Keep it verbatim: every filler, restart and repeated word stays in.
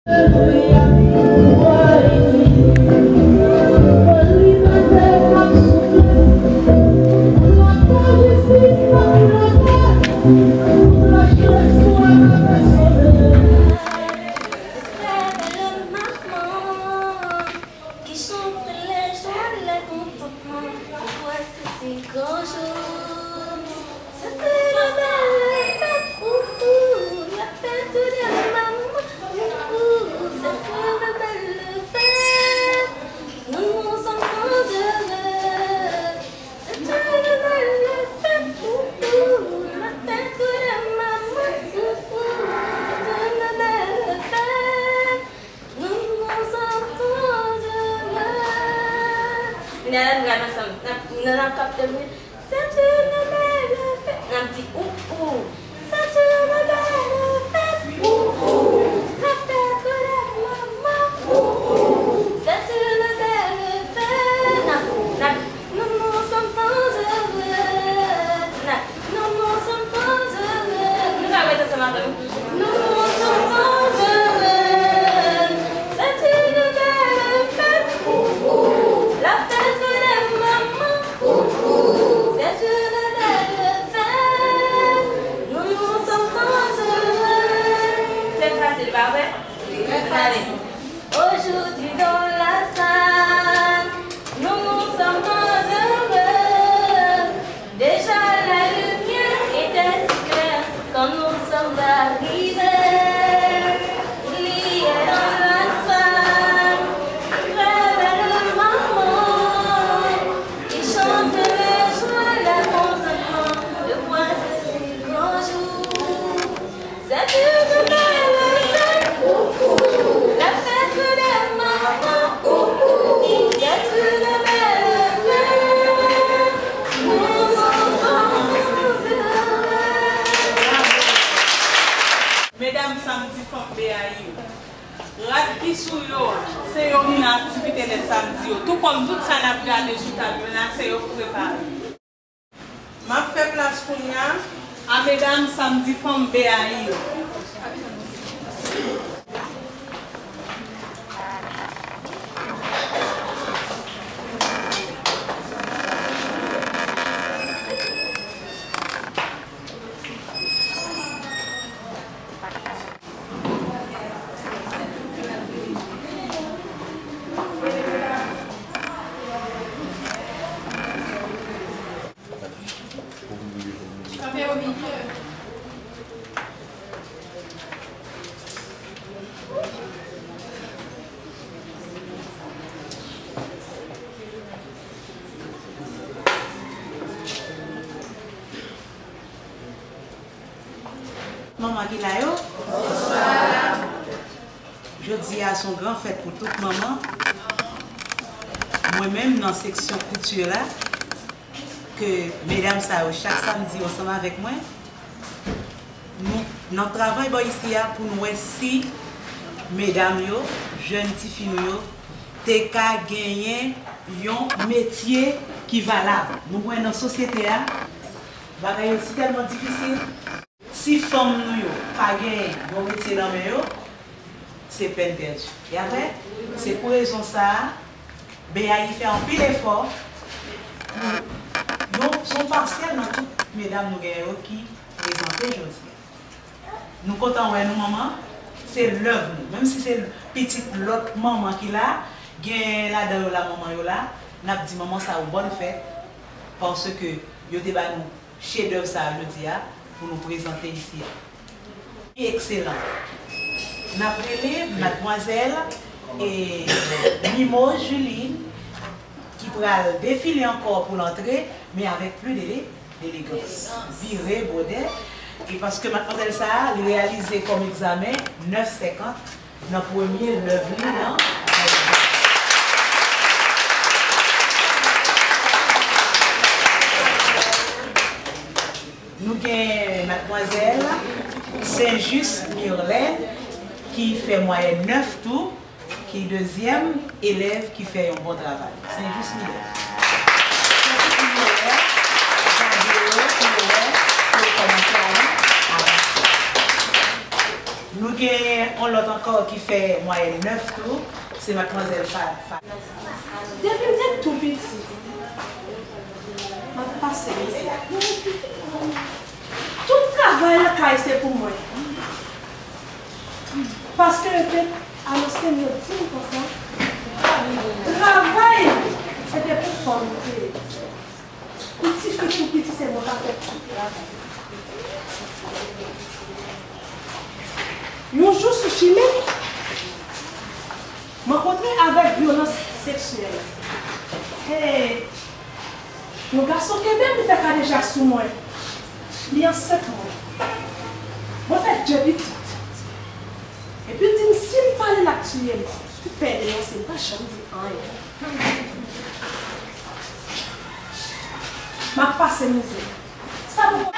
Ki chante lè jwa, lè kontantman, pou pwase se gran jou. Se te yon bèl fèt, ou, ou, la fèt de manman, ou, ou, se te yon bèl fèt. Nous, nous sommes tant heureux. Se te yon bèl fèt, ou, ou, la fèt de manman, ou, ou, se te yon bèl fèt. Nous, nous sommes heureux. Kounye a la, nou gade ansanm. N ap, n ap kapte byen. C'est une belle fête. N ap di ou, ou. C'est une belle fête. Ou, ou. La fête de maman. Ou, ou. C'est une belle fête. N ap, n ap, nous, nous sommes tant heureux. N ap, nous, nous sommes tant heureux. Nou ka rete ansanm avè m. Nous, nous sommes tant heureux. C'est une belle fête. La fête de maman. C'est une belle fête. Nous, nous sommes tant heureux. Trè fasil, pa vre? Trè fasil. Aujourd'hui dans la salle, nous, nous sommes tant heureux. Déjà la lumière était si claire quand nous sommes arrivés. Il y a dans la salle une très belle maman qui chante les joies, les contentements de voir ce si grand jour. C'est une belle fête. La fête de maman. C'est une belle fête. Nous sommes heureux. Medam Samdi Fanm B A I yo. Rad ki sou yo a, se yo ki nan aktivite lè samdi yo. Tou kòm tout sa n ap gade sou tab yo la, se yo k prepare. M ap fè plas kounye a a medam Samdi Fanm B A I yo. Manman ki la yo? Jodi a se yon gran fèt pou tout manman. Mwen menm nan seksyon kouti la, ke medam sa yo chak samdi yo ansanm avèk mwen, nou nan travay bò isi a pou n wè si medam yo, jèn tifi nou yo, te ka genyen yon metye ki valab. Nou wè nan sosyete a, bagay yo si tèlman difisil. Si fanm nou yo pa gen yon metye nan men yo, se pèn pèdi. E apre, se pou rezon sa a, B A I fè anpil efò pou yon, se yon pasyèl nan tout medam nou genyen yo ki prezante jodi a. Nou kontan wè nou manman, se love nou. Menm si se pitit lòt manman ki la, gen ladan yo la manman yo la, n ap di manman sa yo bòn fèt, paske yo te ba nou chedèv sa a jodi a pou nou prezante isi a. Ekselan. N ap rele madmwazèl, e, Mimoz Julie, ki pral defile ankò pou l antre, men avèk plis de, delegans. Vire bòdè. E paske madmwazèl sa a, li reyalize kòm egzamen nèf senkant nan premye lèv li nan. Nou gen madmwazèl Saint-Just Mirlène ki fè mwayèn nèf tou, ki dezyèm elèv ki fè yon bon travay. Saint-Just Mirlène. Fè ti kou yo wè, gade yo, pou yo wè, pou yo kòmanse ale avanse. Nou gen yon lòt ankò ki fè mwayèn nèf tou, se madmwazèl Fa. Fa- Depi m te tou piti, m ap pase mizè. Tout travay lakay se pou mwen. Paske yo te anonse m, yo di m konsa, travay se te pou fanm yo te ye. Pou tifi tou piti se mwen k ap fè tout travay. Yon jou sou chimen, m rankontre avèk vyolans seksyèl. Hey, yon gason kenbe m, li fè kadejak sou mwen. Li ansent mwen. Mwen fè de pitit. Epi l di m si m pale l ap tiye m. M pè devanse, m pa janm di anyen. M ap pase mizè. Sa pou